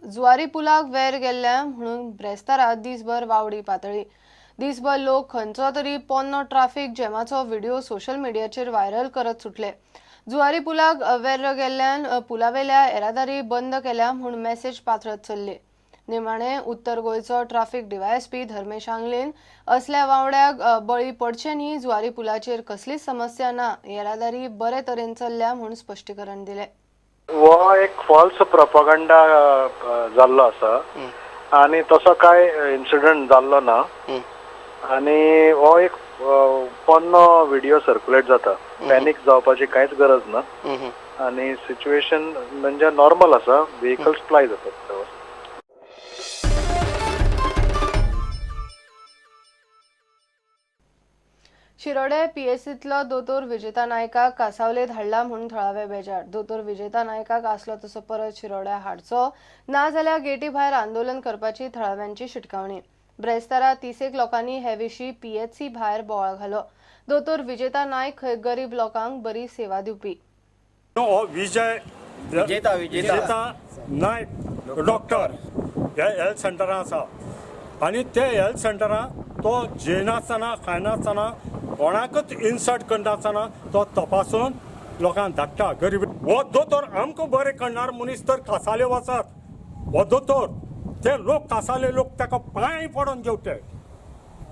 जुवारी पुलाक वेर गेल्ल्या म्हणून ब्रेस्तारा दीसभर वावडी पातळी. दीसभर लोक खंयचो तरी पोन्नो ट्राफिक जॅमाचो व्हिडिओ सोशल मिडियाचेर व्हायरल करत सुटले. जुवारी पुलाक वेर्र गेल्ल्यान पुलावेल्या येरादारी बंद केल्या म्हूण मॅसेज पातळत चल्ली. निमाणे उत्तर गोंयचो ट्राफिक डीवायएसपी धर्मेश आंगलेन असल्या वावड्याक बळी पडचे न्ही, जुवारी पुलाचेर कसलीच समस्या ना, येरादारी बरे तरेन चल्ल्या म्हूण स्पश्टीकरण दिलें. हो एक फॉल्स प्रोपोगंडा जाल्लो आसा आनी तसो कांय इन्सिडंट जाल्लो ना आनी हो एक पोन्नो व्हिडिओ सर्क्युलेट जाता. पॅनीक जावपाची कांयच गरज ना आनी सिच्युएशन म्हणजे नॉर्मल आसा. व्हेकल्स प्लाय जातात. शिरोडे पीएसींतलो दोतोर विजेता नायकाक कासावले धाडला म्हूण थळावे बेजार. दोतोर विजेता नायकाक आसलो तसो परत शिरोड्या हाडचो ना जाल्यार गेटी भायर आंदोलन करपाची थळाव्यांची शिटकावणी. ब्रेस्तारा 30 लोकांनी हे विशीं पीएचसी भायर बोवाळ घालो. दोतोर विजेता नायक खंय गरीब लोकांक बरी सेवा दिवपी. विजय विजेता नायक डॉक्टर हे हेल्थ सेंटरान आसा आनी ते हेल्थ सेंटरान तो जेनासतना खायनासतना कोणाकच इन्सल्ट करनासतना तो तपासून लोकांक धाडटा. गरीब हो दोतोर आमकां बरें करणार मनीस तर कासाले वचत. हो दोतोर ते लोक कासाले लोक ताका पांय पडोन घेवचे.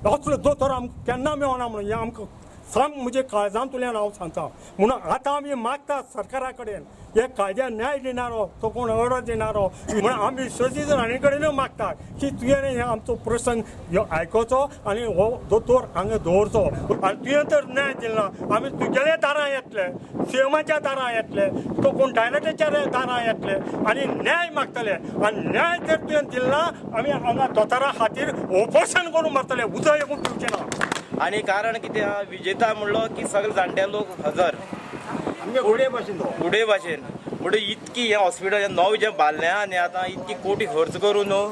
असलो दोतोर आमकां केन्ना मेळना म्हणून हें आमकां सामकें म्हजे काळजांतल्यान हांव सांगता. म्हणून आतां आमी मागतात सरकारा कडेन हे कायद्यान न्याय दिणारो तो कोण ऑर्डर दिणारो म्हणून आमी सजीज राणी कडेनूय मागतात की तुवें हे आमचो प्रसंग ह्यो आयकोचो आनी हो दोतोर हांगा दवरचो. आनी तुवें तर न्याय दिला आमी तुगेले दारां येतले, सीएमाच्या दारां येतले, तो कोण डायरेक्टराच्या दारां येतले आनी न्याय मागतले. आनी न्याय जर तुवें दिला आमी हांगा दोतोरा खातीर उपोशण करून मरतले, उदक एकूण पिवचें ना. आनी कारण कितें आहा, विजेता म्हणलो की सगळे जाणटे लोक हजर उडे भाशेन म्हणजे इतकी हें हॉस्पिटल नवें जें बांदलें आनी आतां इतकी कोटी खर्च करून न्हू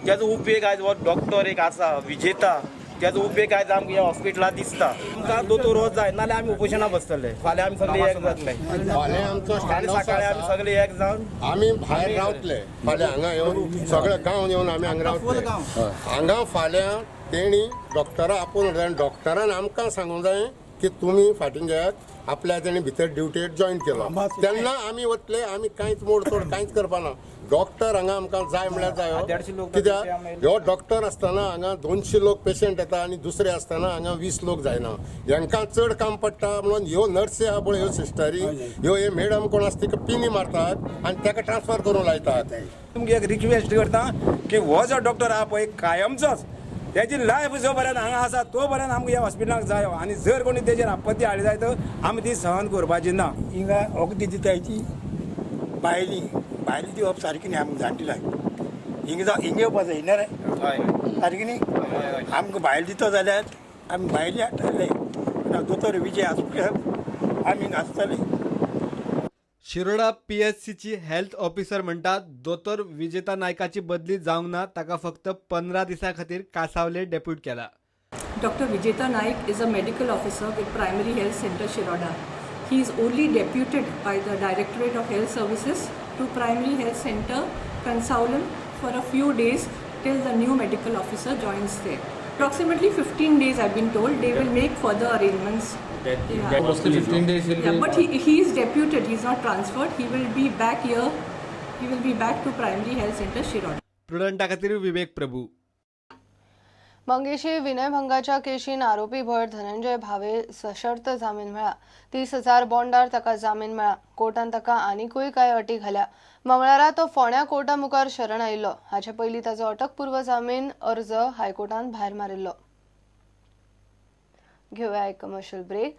तेजो उपेग आयज हो डॉक्टर एक आसा विजेता तेजो उपेग आयज आमकां ह्या हॉस्पिटलांत दिसता. आमकां दोतोर हो जाय नाल्यार आमी उपोशणां बसतले. फाल्यां आमी सगळे एक जातले, फाल्यां सकाळी आमी सगळे एक जावन आमी भायर रावतले. फाल्यां हांगा येवन सगळे गांव येवन आमी हांगा रावतले. हांगा फाल्यां तेणी डॉक्टरा आपोवन जाय, डॉक्टरान आमकां सांगूंक जाय की तुमी फाटीं घेयात, आपल्या तेणी भितर ड्युटेर जॉयन केलो तेन्ना आमी वतले. आमी कांयच मोडतोड कांयच करपाना. डॉक्टर हांगा आमकां जाय म्हळ्यार जायो, कित्याक ह्यो डॉक्टर आसतना हांगा 200 लोक पेशंट येता आनी दुसरे आसतना हांगा 20 लोक जायना. हांकां चड काम पडटा म्हणून ह्यो नर्सी आहा पळय, ह्यो सिस्टरी, ह्यो हे मॅडम कोण आसा तिका पिनी मारतात आनी ताका ट्रान्सफर करूंक लायतात. तुमकां एक रिक्वेस्ट करता की हो जो डॉक्टर आहा पळय कायमचोच तेजी लायफ जो पर्यंत हांगा आसा तो पर्यंत आमकां ह्या हॉस्पिटलाक जायो आनी जर कोणी तेजेर आपत्ती हाडली जायत आमी ती सहन करपाची ना. हिंगा वखदां दिताय ती भायली भायली दिवप सारकी न्ही. आमकां जाणटेल्यांक हिंगा जावं हिंगा येवपा जाय न्ही रे, सारकी न्ही. आमकां भायल दिता जाल्यार आमी भायली हाडटले. दोतोर विजय आसता आमी हिंगा आसतले. शिरोडा पीएचसीची हेल्थ ऑफिसर म्हणटात दोतोर विजेता नायकाची बदली जावंक ना, ताका फक्त 15 दिसां खातीर कासावले डेप्यूट केला. Doctor Vijeta Naik is a medical officer with primary health centre Shiroda. He is only deputed by the directorate of health services to primary health centre Cansaulim for a few days till the new medical officer joins there. Approximately 15 days I have been told they will make further arrangements. Yeah. Mostly 15 days he'll be. But he is deputed, he is not transferred. He will be back here. He will be back to primary health center Shiroda. प्रुडंटा खातीर विवेक प्रभू. मंगेशी विनयभंगाच्या केशीन आरोपी भट धनंजय भावे सशर्त जामीन मेळ्ळा. 30,000 बॉन्डार ताका जामीन मेळ्ळा. कोर्टान ताका आनिकूय कांय अटी घाल्या. मंगळारा तो फोंड्या कोर्टा मुखार शरण आयिल्लो. हाचे पयलीं ताचो अटकपूर्व जामीन अर्ज हायकोर्टान भायर मारिल्लो. घेवया एक कमर्शियल ब्रेक.